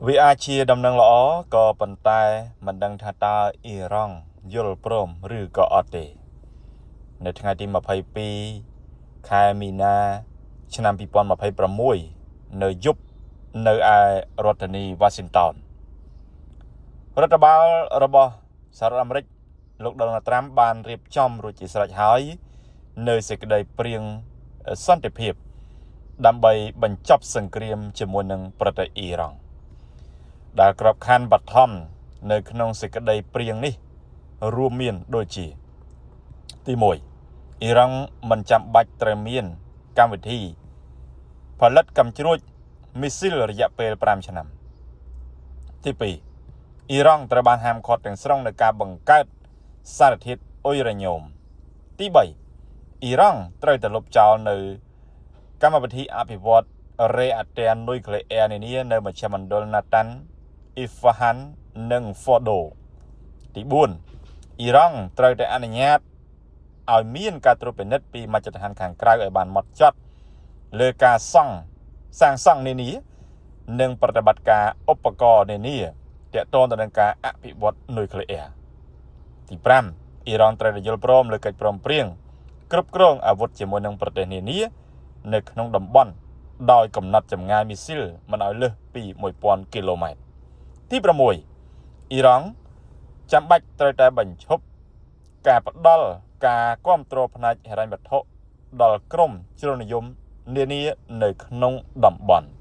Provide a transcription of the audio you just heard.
វាអាចជាដំណឹងល្អក៏ប៉ុន្តែមិនដឹងថាតើអ៊ីរ៉ង់យល់ព្រមឬក៏អត់ទេ នៅថ្ងៃទី22ខែមីនាឆ្នាំ2026នៅយប់នៅឯរដ្ឋធានីវ៉ាស៊ីនតោនរដ្ឋបាលរបស់សហរដ្ឋអាមេរិកលោកដូណាល់ត្រាំបានរៀបចំរួចជាស្រេចហើយ នៅសេចក្តីព្រៀងសន្តិភាព ដើម្បីបញ្ចប់សង្គ្រាមជាមួយនឹងប្រទេសអ៊ីរ៉ង់ដែលក្របខ័ណ្ឌបឋមនៅក្នុងសេចក្តីព្រៀងនេះរួមមានដូចជា ទី1អ៊ីរ៉ង់មិនចាំបាច់ត្រូវមានកម្មវិធីផលិតកាំជ្រួចមីស៊ីលរយៈពេល5ឆ្នាំទី2អ៊ីរ៉ង់ត្រូវបានហាមឃាត់ទាំងស្រុងនៅការបង្កើតសារធាតុអ៊ុយរ៉ាញ៉ូមទី3អ៊ីរ៉ង់ត្រូវតែលុបចោលនៅកម្មវិធីអភិវឌ្ឍរេអាទែនុយក្លេអ៊ែរនានានៅមជ្ឈមណ្ឌលណាតាន់អ៊ីហ្វាហាននិងហ្វដូទី4អ៊ីរ៉ង់ត្រូវតែអនុញ្ញាតឲ្យមានការត្រួតពិនិត្យពីមជ្ឈដ្ឋានខាងក្រៅឲ្យបានម៉ត់ចត់លើការសង់សាងសង់នានានិងប្រតិបត្តិការឧបករណ៍នានាទាក់ទងទៅនឹងការអភិវឌ្ឍនុយក្លេអ៊ែរទី5អ៊ីរ៉ង់ត្រូវតែយល់ព្រមលើកិច្ចព្រមព្រៀងគ្រប់គ្រងអាវុធជាមួយនឹងប្រទេសនានានៅក្នុងតំបន់ដោយកំណត់ចម្ងាយមីស៊ីលមិនឲ្យលើសពី1000គីឡូម៉ែត្រទី6អ៊ីរ៉ង់ចាំបាច់ត្រូវតែបញ្ឈប់ការផ្ដល់ការគ្រប់គ្រងផ្នែកហិរញ្ញវត្ថុដល់ក្រុមជ្រុលនិយមនានានៅក្នុងតំបន់។